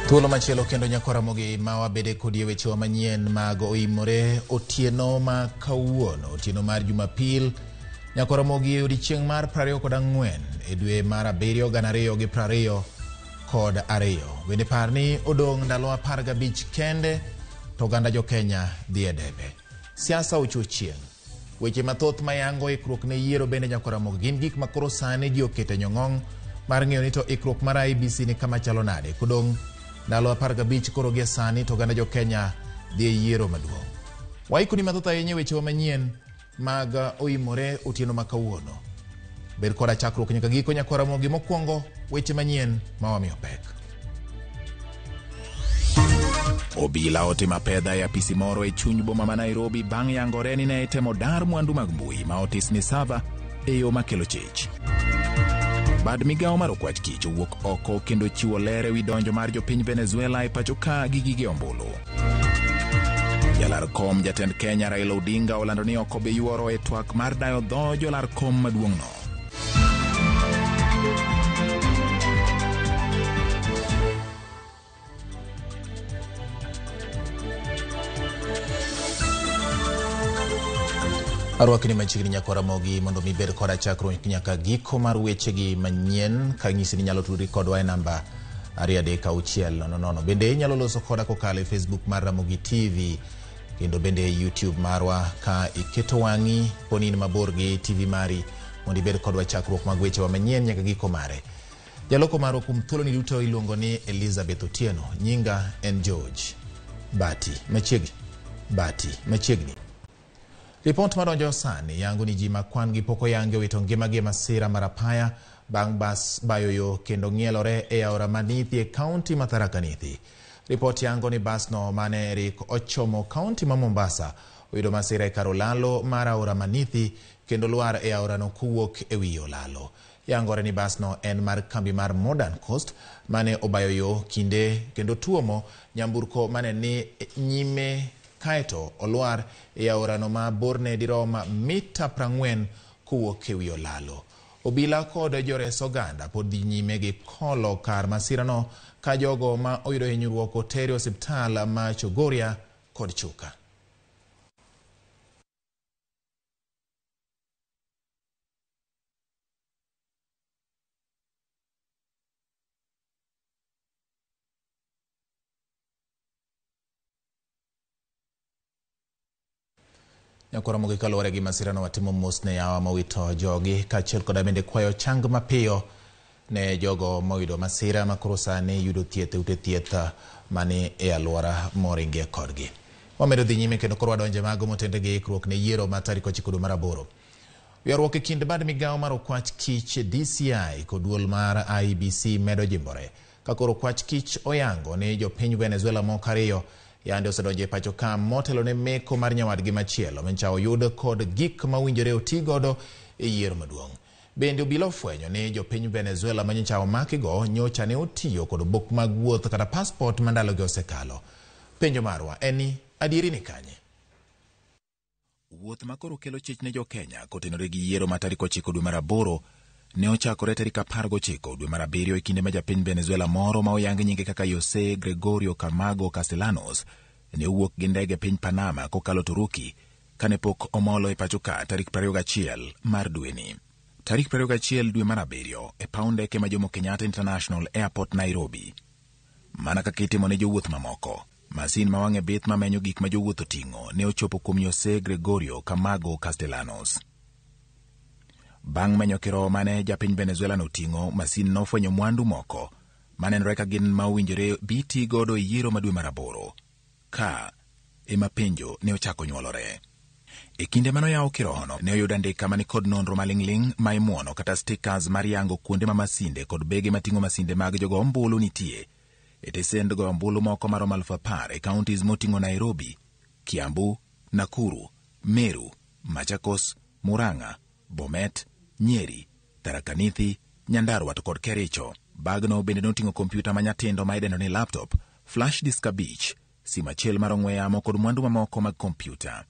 Thuolo machielo kendo nyakwa Ramogi ma wabede kodi e wechewa manyien mag oimore otieno ma kawuono, otieno mar Jumapil. Nyakwa Ramogi e odiechieng' mar 24 e dwe mar 7 2022. Bende par ni odong' ndalo 15 kende to oganda jo-Kenya dhi e debe. Siasa ochuo chieng'. Weche mathoth mayango ikruok ne yiero bende nyakwa Ramogi gin gik ma koro sani ji oketo e nyong'ong' mar ng'eyo ni to ikruok mar IEBC ni kama chalo nade. Kodong' ndalo 15 koro gie sani to oganda jo-Kenya dhi e yiero maduong'. Waikoni mathoth ahinya e wechewa manyien mag oimore otieno ma kawuono. Bed koda chakruok nyaka giko nyakwa Ramogi. Mokwongo weche manyien ma wamiyo pek. Obila otimo apedha e apisi moro e chuny boma ma Nairobi bang' yangore ni ne itemo dar mwandu mag mbui ma otis ni sava e yo makelo chich. Bad migawo mar okwach kich owuok oko kendo chiwo ler ewi donjo mar jopiny Venezuela e pacho ka gi gige ombulu. Jalar kom jatend Kenya Raila Odinga olando ni ok obi yuoro e twak mar dayo dho jolar kom maduong'no. Arwakni machiegni nyakwa Ramogi mondo mi bed koda chakruok nyaka giko mar wechegi manyien ka nyisi ni inyalo tudri kodwa e namba 23600. Bende inyalo loso koda kokalo e Facebook mar Ramogi TV kendo bende e YouTube marwa ka iketo wang'i poni in mabor gi TV mari mondo ibed kodwa chakruok mag wechewa manyien nyaka giko mare. Jaloko marwa kuom thuoloni duto iluongo ni Elizabeth Otieno. Nyinga en George Bati machiegni. Bati machiegni. Ripot madonjo sani yango ni ji ma kwan gi pok oyangi owito ngimagi e masira mar apaya bang' bas bayo yo kendo ng'ielore e aora ma Nithi e kaunti ma Tharaka Nithi. Ripot yango ni basno mane rik ochomo kaunti ma Mombasa oyudo masira e kar olalo mar aora ma Nithi kendo lwar e aorano kowuok e wi olalo. Yangore ni basno en mar kambi mar Modern Coast mane obayo yo kinde kendo tuomo nyamburko mane ni nyime kaeto olwar e aorano ma borne dirom mita 40 kowuok e wi olalo. Obila kod jores oganda pod dhi nyime gi kolo kar masirano ka jogo ma oyudo hinyruok oter e osiptal ma Chogoria kod Chuka. Nyakwar Ramogi kaluwore gi masirano watimo mos ne yawa mowito jogi kaachiel koda bende kwayo chang mapiyo ne jogo moyudo masira ma koro sani yudo thieth e ute thieth mani e alwora moringie kodgi. Wamedo dhi nyime kendo koro wadonje mago motenre gi ikruok ne yiero ma tarik 9 dwe mar 8. Ywaruok e kind bad migawo mar okwach kich DCI kod duol mar IEBC medo jimbore. Ka koro okwach kich oyango ni jopiny Venezuela moko ariyo yande osedonjo e pacho ka motelo ne meko mar nyawadgi machielo manyicha oyud kod gik ma owinjore oti godo e yiero maduong'. Bende obila ofwenyo ni jopiny Venezuela manyicha omakigo nyocha ne otiyo kod obok mag wuoth kata passport ma ndalogi osekalo. Penjo marwa en ni adieri ni kanye? Wuoth ma koro kelo chich ne jo-Kenya kotenore gi yiero ma tarik 9 dwe mar 8 ne ochakore tarik 19 dwe mar 7 e kinde ma japiny Venezuela moro ma oyang nyinge kaka Jose Gregorio Camargo Castellanos ne owuok gi ndege piny Panama kokalo Turuki kane pok omolo e pacho ka tarik 21 mar dweni. Tarik 21 dwe mar 7 e paw ndeke ma Jomo Kenyatta International Airport Nairobi. Mana kaka itimo ne jowuoth mamoko, masin ma wang'e bith mamenyo gik ma jowuoth oting'o ne ochopo kuom Jose Gregorio Camargo Castellanos. Bang' menyo kirowo mane japiny Venezuela noting'o, masin nofwenyo mwandu moko manenore ka gin ma owinjore bi ti godo e yiero ma dwe mar 8. Ka ema penjo ne ochako nyuolore. E kinde mane oyawo kirohono, ne oyud andika mani kod nonro maling'ling' ma imuono kata stickers mar yango kuonde ma masinde kod bege mating'o masinde mag jogo ombulu nitie. E tesend goyo ombulu moko maromo 10,000 e counties moting'o Nairobi, Kiambu, Nakuru, Meru, Machakos, Murang'a, Bomet, Nyeri, Tharaka Nithi, Nyandarua to kod Kericho. Bagno bende noting'o kompyuta ma nyatindo ma idendo ni laptop, flash disk 5, simu achiel mar ong'we yamo kod mwandu mamoko mag kompyuta.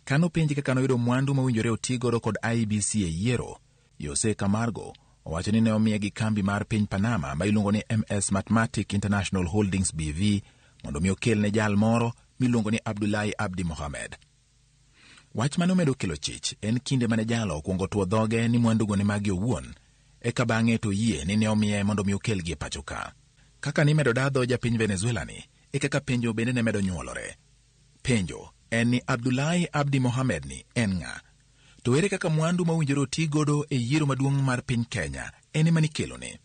Kano penji kaka noyudo mwandu mowinjore oti godo kod IEBC e yiero, Jose Camargo Owacho ni ne omiye gi kambi mar piny Panama ma iluongo ni MS Mathematic International Holdings BV mondo mi okel ne jal moro miluongo ni Abdullahi Abdi Mohamed. Wach mane omedo kelo chich en kinde mane jalo okwongo tuo dhoge ni mwandugo ne mage owuon, eka bang'e to oyie ni ne omiye mondo mi okelgi e pacho ka. Kaka nimedo dadho japiny Venezuela ni, e kaka penjo bende ne medo nyuolore. Penjo en ni Abdullahi Abdi Mohamed ni en ng'a? To ere kaka mwandu mowinjore oti godo e yiero maduong' mar piny Kenya en ema nikelone?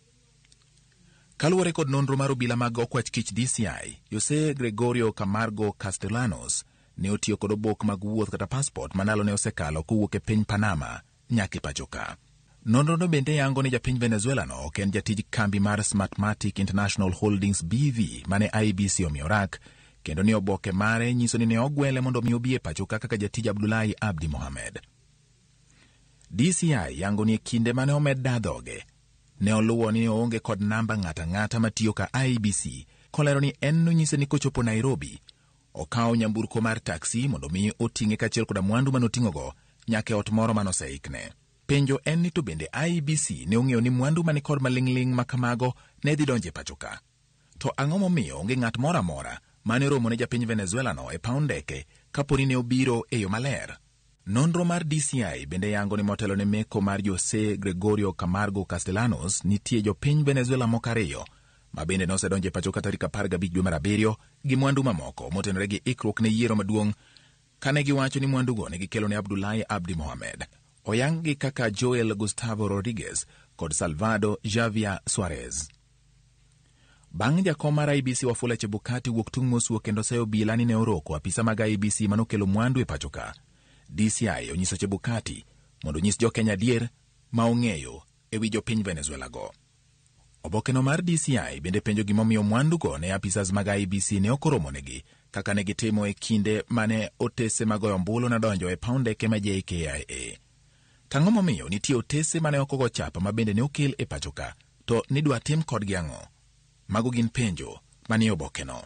Kaluwore kod nonro mar obila mag okwach kich DCI, Jose Gregorio Camargo Castellanos ne otiyo kod obok mag wuoth kata passport ma ndalo ne osekalo kowuok e piny Panama nyaka e pacho ka. Nonrono bende yango ni japiny Venezuela no ok en jatij kambi mar Smartmatic International Holdings BV mane IEBC omiyo rak, kendo ni oboke mare nyiso ni ne ogwele mondo mi obi e pacho ka kaka jatij Abdullahi Abdi Mohamed. DCI yango ni e kinde mane omed da dhoge, ne oluwo ni oonge kod namba ng'ato ang'ata matiyo ka IEBC, kolero ni en nonyise ni kochopo Nairobi, okawo nyamburko mar taksi mondo mi oting'e kaachiel koda mwandu manoting'ogo nyaka e ot moro manoseikne. Penjo en ni to bende IEBC ne ong'eyo ni mwandu mani kod maling'ling' ma kamago ne dhi donjo e pacho ka? To ang'o momiyo onge ng'at moro amora mane oromo ne japiny Venezuela no e paw ndeke kapo ni ne obiro e yo maler? Nonro mar DCI bende yango ni motelo ne meko mar Jose Gregorio Camargo Castellanos nitie jopiny Venezuela moko ariyo ma bende nosedonjo e pacho ka tarik 15 dwe mar abiriyo gi mwandu mamoko motenore gi ikruok ne yiero maduong' kane giwacho ni mwandugo ne gikelo ne Abdullahi Abdi Mohamed. Oyang gi kaka Joel Gustavo Rodriguez kod Salvador Javier Suarez. Bang' jakom mar IEBC Wafula Chebukati wuok tung' mosuo kendo seyo obila ni ne oroko apisa mag IEBC manokelo mwandu e pacho ka. DCI onyiso Chebukati mondo onyis jo-Kenya adier ma ong'eyo e wi jopiny Venezuela go. Obokeno mar DCI bende penjo gimomiyo mwandugo ne apisas mag IEBC ne ok oromonegi kaka ne gitimo e kinde mane otese mag goyo ombulu nodonjo e paw ndeke ma JKIA. Tang'o momiyo nitie otese mane ok ogo chapa ma bende ne okel e pacho ka, to nidwa tim kodgi ang'o? Mago gin penjo manie obokeno.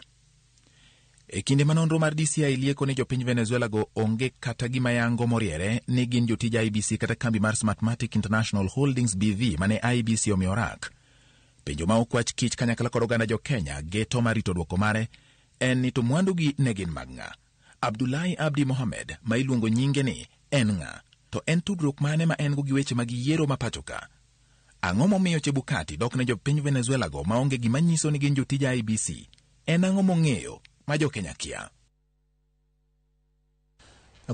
E kinde ma nonro mar DCI lieko ni jopiny Venezuela go onge kata gima yango moriere ni gin jotij IEBC kata kambi mar Smartmatic International Holdings BV mane IEBC omiyo rak. Penjo ma okwach kich kanyakla kod oganda jo Kenya geto mar rito dwoko mare en ni to mwandugi ne gin mag ng'a? Abdullahi Abdi Mohamed ma iluongo nyinge ni en ng'a? To en tudruok mane ma en go gi weche mag yiero ma pacho ka? Ang'o momiyo Chebukati dok ne jopiny Venezuela go maonge gima nyiso ni gin jotij IEBC? En ang'o mong'eyo ma jo-Kenya kia?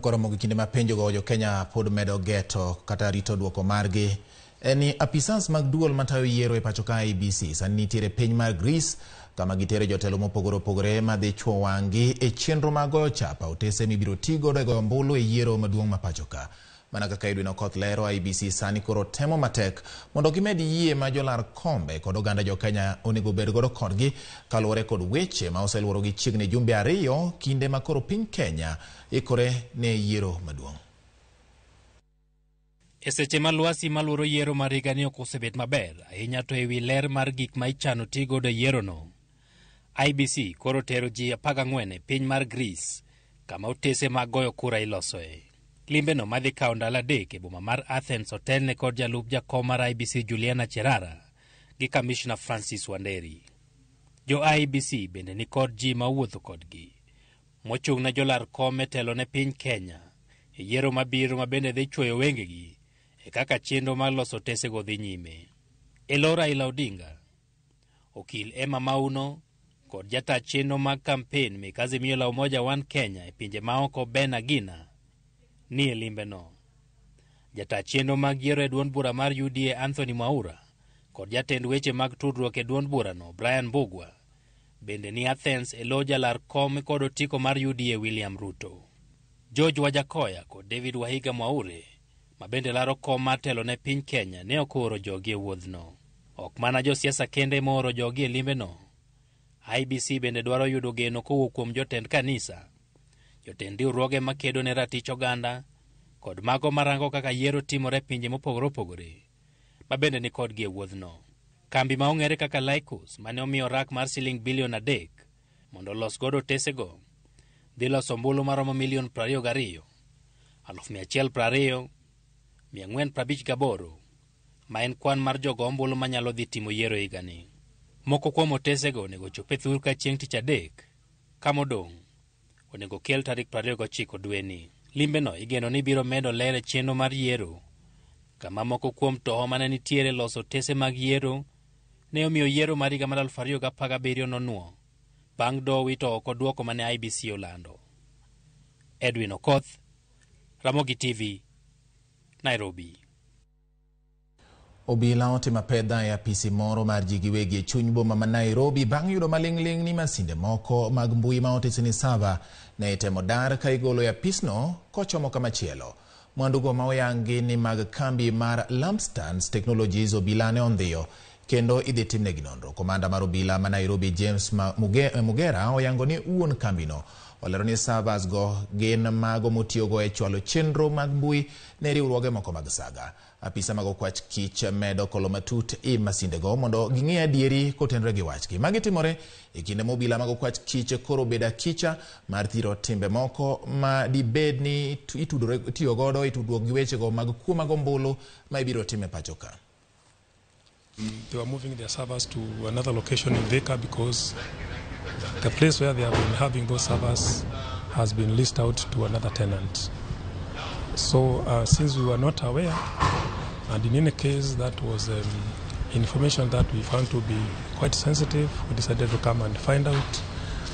Koromo gi kinde ma penjogo jo-Kenya pod medo geto kata rito dwoko margi en ni apisas mag duol matayo yiero e pacho ka IEBC sani nitiere piny mar Greece kama gitere jotelo mopogore opogore madhi chuo wang'gi e chenro mag goyo chapa otese mibiro ti godo e goyo ombulu e yiero maduong' ma pacho ka. Mana kaka Edwin Okoth lero, IEBC sani koro temo matek mondo gimed yie ma jolar kombe kod oganda jo-Kenya onego bed godo kodgi kaluwore kod weche ma oseluorogi chiegni jumbe ariyo kinde ma koro piny Kenya ikore ne yiero maduong'. E seche ma lwasi maluoro yiero mar higani ok osebet maber ahinya to ewi ler mar gik ma ichano ti godo e yierono. IEBC koro tero ji 14 e piny mar Greece kama otese mag goyo kura ilosoe. Limbeno madhi kawo ndalo 3 e boma mar Athens otelne kod jalup jakom mar IEBC Juliana Cherara gi kamishna Francis Wanderi. Jo IEBC bende ni kod ji ma owuotho kodgi mochung' ne jolar kom e telo ne piny Kenya e yiero mabiro ma bende dhi chwoyo wengegi e kaka chenro mar loso otesego dhi nyime. E lo Raila Odinga, okil Emma Mauno kod jata chenro mag kampen mek Azimio la Umoja One Kenya e pinje maoko Ben Agina ni e limbeno. Jata chenro mag yiero e duond bura mar UDA Anthony Mwaura kod jatend weche mag tudruok e duond burano Brian Mbugua bende ni Athens e lo jalar kom kod otiko mar UDA William Ruto. George Wajakoya kod David Wahiga Mwaure ma bende laro kom mar telo ne piny Kenya ne ok ooro jogi e wuodhno. Ok mana josiasa kende mooro jogi e limbeno. IEBC bende dwaro yudo geno kowuok kuom jotend kanisa, jotend riwruoge makedo ne ratich oganda kod mago marango kaka yiero timore e pinje mopogore opogore ma bende ni kodgi e wuodhno. Kambi ma ong'ere kaka Lycos mane omiyo rak mar siling bilion 3 mondo olos godo otesego dhi loso ombulu maromo milion 22, 120, 458, ma en kwan mar jogo ombulu manyalo dhi timo yiero higani. Moko kuom otesego onego chop e thur ka chieng' tich adek, kamodong' onego kel tarik 29 dweni. Limbeno igeno ni biro medo ler e chenro mar yiero, kama moko kuom toho mane nitiere loso otese mag yiero ne omiyo yiero mar higa mar 2017 nonuo bang' doho wito oko duoko mane IEBC olando. Edwin Okoth, Ramogi TV, Nairobi. Obila otimo apedha e apisi moro mar ji giwegi e chuny boma ma Nairobi bang' yudo maling'ling' ni masinde moko mag mbui ma otisi ni server ne itemo dar ka igolo e apisno kochomo kamachielo. Mwandugo ma oyangi ni mag kambi mar Lampstands Technologies obila ne ondhiyo kendo idhi timnegi nonro. Komanda mar obila ma Nairobi James Mugera oyango ni wuon kambino olero ni servers go gin mago motiyogo e chwalo chenro mag mbui ne riwruoge moko mag saga. Apisa mag okwach kich medo kolo matut i masindego mondo ging'e adieri kotenore gi wachgi. Magi timore e kinde ma obila mag okwach kich koro obedo akicha mar thiro timbe moko ma dibed ni itiyo godo e tudruok gi wechego mag kuo mag ombulu ma ibiro tim e pacho ka. They were moving their servers to another location in Thika because the place where they have been having those servers has been leased out to another tenant. So since we were not aware, and in any case that was information that we found to be quite sensitive, we decided to come and find out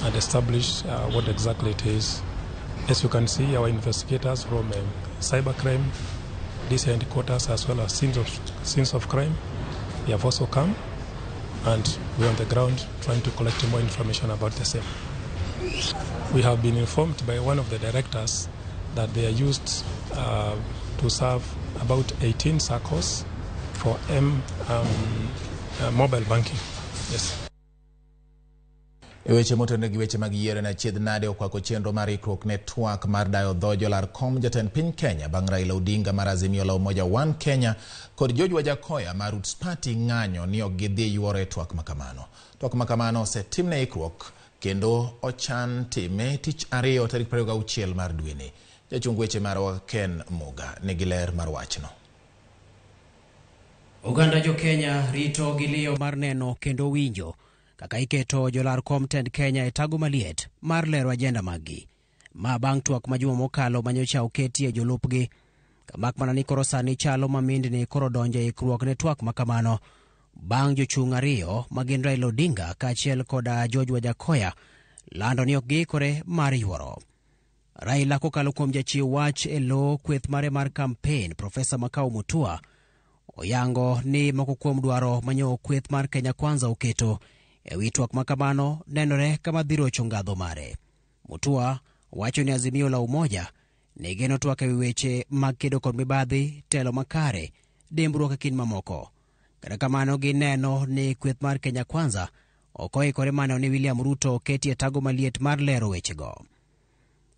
and establish what exactly it is. As you can see, our investigators from cybercrime, DCI headquarters, as well as scenes of crime, they have also come, and we're on the ground trying to collect more information about the same. We have been informed by one of the directors that they are used to serve about 18 circles for mobile banking. Yes. E weche motenore gi weche mag yiero en achiedh nade okwako chenro mar ikruok ne twak mar dayo dho jolar kom jatend piny Kenya bang' Raila Odinga mar Azimio la Umoja One Kenya kod George Wajackoyah mar Roots Party ng'anyo ni ok gidhi yuoro e twak makamano. Twak makamano osetimne ikruok kendo ochan time tich ariyo tarik 26 mar dweni. Jachung weche marwa Ken Muga nigi ler mar wachno. Oganda jo Kenya rito gi liyo mar neno kendo winjo kaka iketo jolar kom tend Kenya e tago maliet mar lero ajenda maggi. Ma bang' twak ma juma mokalo manyocha oketie jolupgi. Kamak mana ni koro sani chalo ma mindni koro donjo e ikruok ne twak makamano. Bang' jochung' ariyo ma gin Raila Odinga kaachiel koda George Wajackoyah lando ni ok giikore mar yuoro. Raila kokalo kuom jachiw wach e lo kweth mare mar kampen Profesa Makau Mutua oyango ni moko kuom dwaro manyo kweth mar Kenya Kwanza oketo e wi twak makamano nenore kama dhi rocho ngadho mare. Mutua wacho ni Azimio la Umoja ne geno twak e wi weche mag kedo kod mibadhi, telo makare, dimbruok e kind mamoko. Kata kamano gineno ni kweth mar Kenya Kwanza ok oikore maneno ni William Ruto oketi e tago maliet mar lero wechego.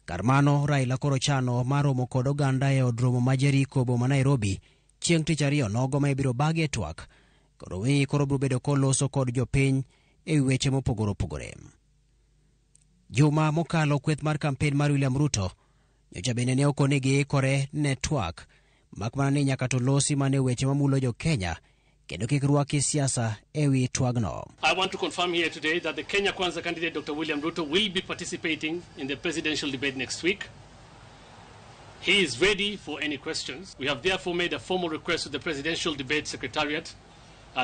Kar mano, Raila koro chano mar romo kod oganda e od romo ma Jericho boma Nairobi chieng' tich ariyo nogo ma ibiro bagi e twak. Koro wi koro biro bedo koloso kod jopiny e wi weche mopogore opogore. Juma mokalo kweth mar kampen mar William Ruto nyocha bende ne okoni giikore ne twak mak mana ni nyaka to losi mane weche mamulo jo Kenya kendo kik rwaki siasa e wi twagno. I want to confirm here today that the Kenya Kwanza candidate Dr. William Ruto will be participating in the presidential debate next week. He is ready for any questions. We have therefore made a formal request to the Presidential Debate Secretariat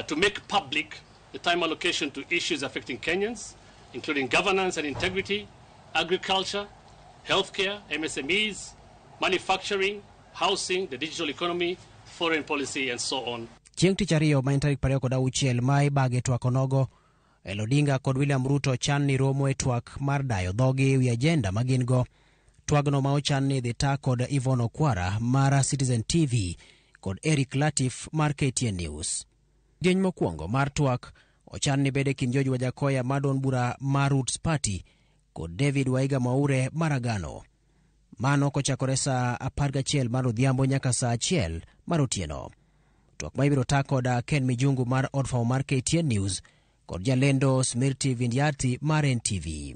to make public the time allocation to issues affecting Kenyans, including governance and integrity, agriculture, healthcare, MSMEs, manufacturing, housing, the digital economy, foreign policy, and so on. Chieng' tich ariyo ma en tarik 26 ma ibage twak onogo, Raila Odinga kod William Ruto chan ni romo e twak mar dayo dhogi e wi ajenda ma gin go. Twagno ma ochan ni dhi ta kod Yvonne Okwara mar Citizen TV kod Eric Latif mar KTN News. Geny mokwongo mar twak ochan ni bede kind George Wajackoyah mar duond bura mar Roots Party kod David Waiga Mwaure mar Agano. Mano kochakore saa 11 mar odhiambo nyaka saa 1 mar otieno. Twak ma ibiro ta kod Ken Mijungu mar od fwambo mar KTN News kod jalendo Smirti Vindiati mar NTV.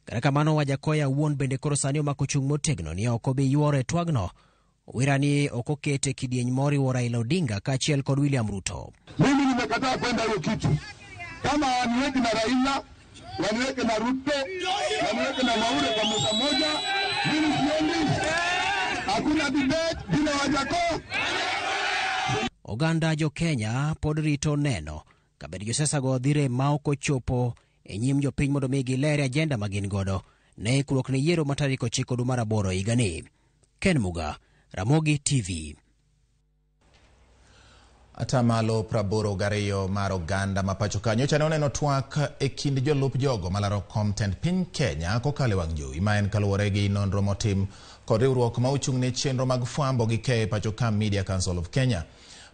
Kata kamano Wajackoyah wuon bende koro sani omako chung' motegno ni ok obi yuoro e twagno. Owira ni ok okete kidieny moriwo Raila Odinga kaachiel kod William Ruto. Mimi nimekataa kwenda hiyo kitu. Kama waniweke na Raila, waniweke na Ruto, waniweke na Maure kwa meza moja, mimi siendi. Hakuna debate bila Wajackoyah. Oganda jo Kenya pod rito neno kabed josiasa go dhi rem ma ok ochopo e nyim jopiny mondo mi giler ajenda ma gin godo ne ikruok ne yiero ma tarik 9 dwe mar 8 higani. Ken Muga, Ramogi TV. Atamalo 82 mar oganda ma pacho ka nyocha ne oneno twak e kind jolup jogo malaro kom tend piny Kenya kokalo e wang' jowi. Ma en kaluwore gi nonro motim kod riwruok ma ochung' ne chenro mag fwambo gi keyo e pacho ka Media Council of Kenya.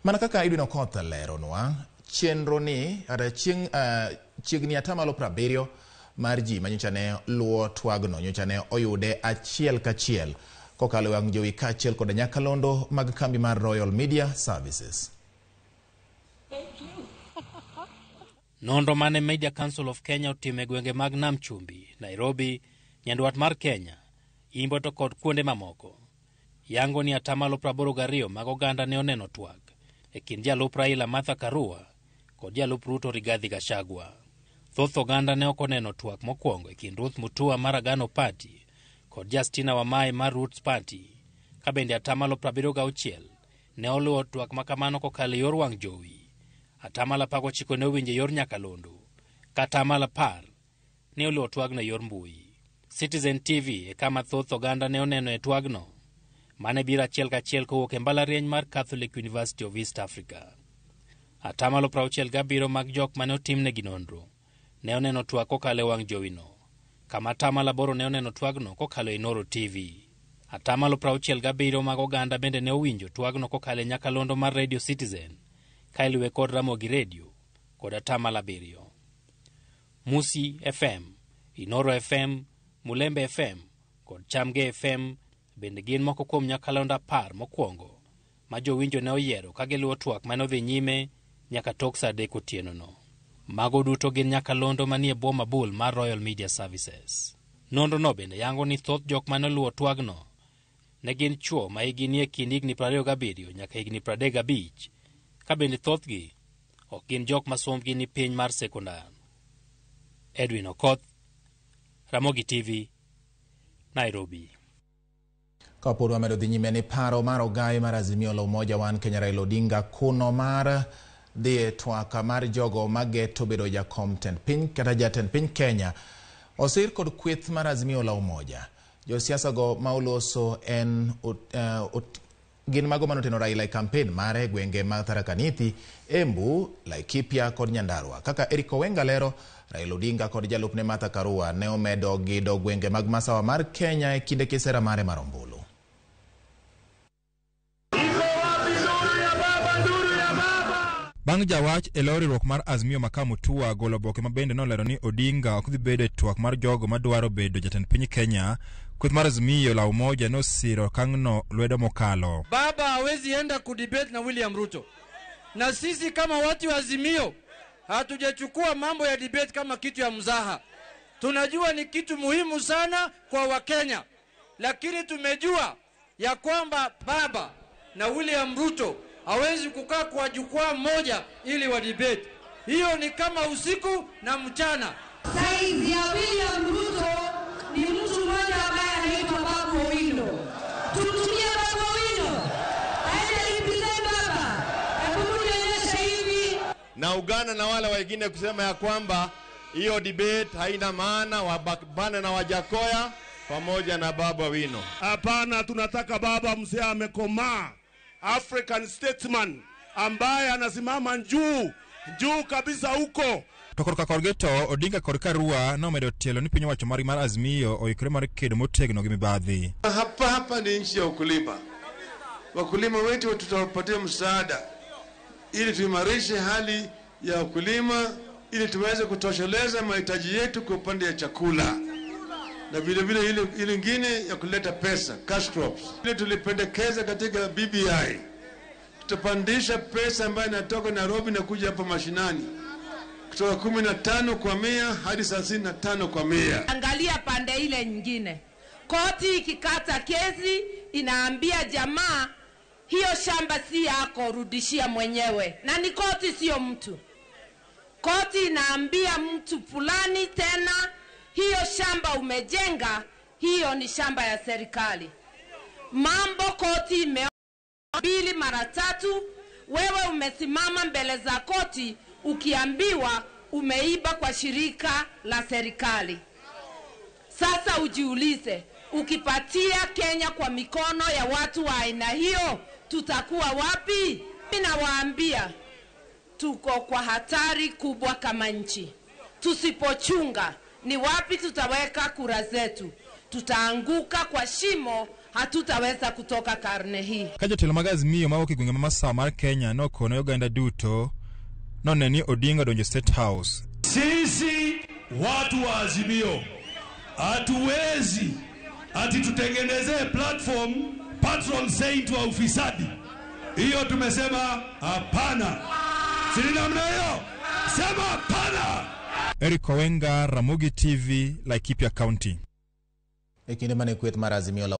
Mana kaka Edwin Okoth leronwa, chenro ni kata chieng' chiegni atamalo 70 mar ji manyocha ne luwo twagno nyocha ne oyude achiel kachiel kokalo e wang' jowi kaachiel kod nyakalondo mag kambi mar Royal Media Services. Nonro mane Media Council of Kenya otimo e gwenge mag Nam Chumbi, Nairobi, Nyandwat mar Kenya, Imbo to kod kuonde mamoko. Yango ni atamalo 82 mag oganda ne oneno twak e kind jalup Raila Martha Karua kod jalup Ruto Rigathi Gachagua. Thoth oganda ne ok oneno twak mokwongo e kind Ruth Mutua mar Agano Party kod Justina Wamai mar Roots Party, ka bende atamalo 76 ne oluwo twak makamano kokalo e yor wang' jowi. Atamalo 19 ne owinjo e yor nyakalondo, ka atamalo 10 ne oluwo twagno e yor mbui. Citizen TV e kama thoth oganda ne oneno e twagno, mane biro achiel kachiel kowuok e mbalariany mar Catholic University of East Africa. Atamalo 67 mag jok mane otimnegi nonro ne oneno twak kokalo e wang' jowino, kama atamalo 8 ne oneno twagno kokalo e Inoro TV. Atamalo 67 mag oganda bende ne owinjo twagno kokalo e nyakalondo mar Radio Citizen, ka iluwe kod Ramogi Radio kod atamalo 7. Musi FM, Inoro FM, Mulembe FM kod Chamge FM bende gin moko kuom nyakalondo 10 mokwongo ma jowinjo ne oyiero ka giluwo twak mane odhi nyime nyaka tok saa 3 otieno no. Mago duto gin nyakalondo manie bwo mabul mar Royal Media Services. Nonro no bende yango ni thoth jok mane oluwo twagno ne gin chwo ma hikgi nie kind higni 27 nyaka higni 35, ka bende thothgi ok gin jok ma sombgi ni piny mar sekondar. Edwin Okoth, Ramogi TV, Nairobi. Kapod wamedo dhi nyime ni paro mar ogai mar Azimio la Umoja One Kenya Raila Odinga kuno mar dhi e twak mar jogo mageto bedo jakom tend piny kata jatend piny Kenya osir kod kweth mar Azimio la Umoja. Josiasa go ma oloso en gin mago manoteno Raila e kampen mare e gwenge mag Tharaka Nithi, Embu, Laikipia kod Nyandarua. Kaka Eric Owenga lero, Raila Odinga kod jalupne Martha Karua ne omedo gido gwenge mag masawa mar Kenya e kinde kisera mare mar ombulu. Bang' jawach e lo riwruok mar Azimio Makamu Mutua golo oboke ma bende nolero ni Odinga ok dhi bedo e twak mar jogo madwaro bedo jatend piny Kenya, kweth mar Azimio la Umoja nosiro okang'no lwedo mokalo. Baba hawezi enda kudebate na William Ruto, na sisi kama watu wa Azimio hatujachukua mambo ya debate kama kitu ya mzaha. Tunajua ni kitu muhimu sana kwa Wakenya, lakini tumejua ya kwamba baba na William Ruto hawezi kukaa kwa jukwaa moja ili wa debate. Hiyo ni kama usiku na mchana. Saizi ya William Ruto ni mtu mmoja ambaye anaitwa Babu Owino. Tumtumie Babu Owino aende represent baba. Hebu nionyeshe hivi. Naungana na wale wengine kusema ya kwamba hiyo debate haina maana, wabane na Wajackoyah pamoja na Babu Owino. Hapana, tunataka baba mzee amekomaa, African statesman ambaye anasimama juu juu kabisa huko. To korka korgi to Odinga kod Karua nomedo tielo ni piny owacho margi mar Azimio oikore mar kedo motegno gi mibadhi. Hapa hapa ni nchi ya ukulima. Wakulima wetu tutawapatia msaada ili tuimarishe hali ya ukulima ili tuweze kutosheleza mahitaji yetu kwa upande ya chakula, na vile vile ile nyingine ya kuleta pesa, cash crops. Ile tulipendekeza katika BBI, tutapandisha pesa ambayo inatoka Nairobi na kuja hapa mashinani kutoka 15% hadi 35%. Angalia pande ile nyingine, Koti ikikata kesi inaambia jamaa, hiyo shamba si yako, rudishia mwenyewe. Na ni koti, sio mtu. Koti inaambia mtu fulani tena, hiyo shamba umejenga, hiyo ni shamba ya serikali. Mambo koti imeona 2 mara 3, wewe umesimama mbele za koti ukiambiwa umeiba kwa shirika la serikali. Sasa ujiulize, ukipatia Kenya kwa mikono ya watu wa aina hiyo, tutakuwa wapi? Mimi nawaambia tuko kwa hatari kubwa kama nchi. Tusipochunga ni wapi tutaweka kura zetu, tutaanguka kwa shimo, hatutaweza kutoka karne hii. Ka jotelo mag Azimio mawuok e gwenge ma masawa mar Kenya nokono oganda duto noneno ni Odinga donjo State House. Sisi watu wa Azimio hatuwezi ati tutengenezee platform patron saint wa ufisadi. Hiyo tumesema hapana. Si namna hiyo? Sema hapana. Eric Owenga, Ramogi TV, Laikipia County. E kinde mane kweth mar Azimio la